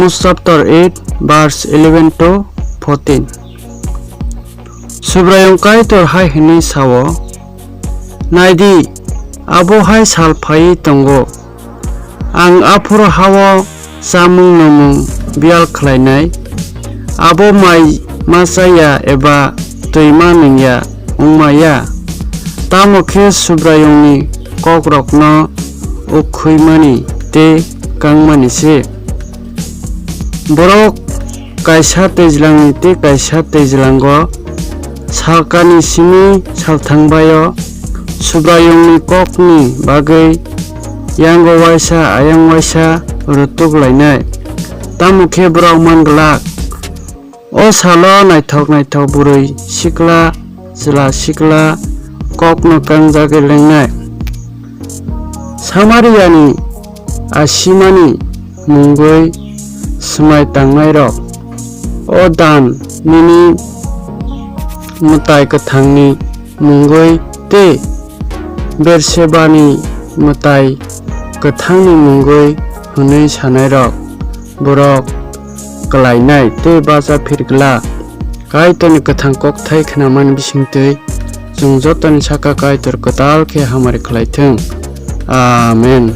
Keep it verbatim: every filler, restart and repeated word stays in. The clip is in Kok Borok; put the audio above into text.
Amos chapter eight, verse eleven to fourteen. Subraiyung Kaitor hai hwnwi sa-o, "Nai di, abo hai sal phaiwi tongo, ang aphuru ha-o chamung-nwmung biyal khlainai, abo mai ma cha ya eba twi ma nung ya wngma ya, tamo khe Subraiyungni kokrokno uk khuimani tei kangmani se." Borok kaisa twijlangni tei kaisa twijlango salkani simi salthang bai-o Subraiyungni kokni bagwi yango uaisa ayang uaisa rutuk lainai. Tamo khe borok man glak, o salo naithok naithok bwrwi sikla, chwla sikla kokno kangjagwi lengnai. Samariani asimani mungwi swmai tangnairok, o Dan nini mwtai kwthangni mungwi tei Bersebani mwtai kwthangni mungwi hwnwi sanairok, borok kwlainai tei bacha phir glak. Kaitorni kwthang kokthai khnamani bisingtwi chwng jotoni saka Kaitor kwtal khe hamari khlai thung. Amen.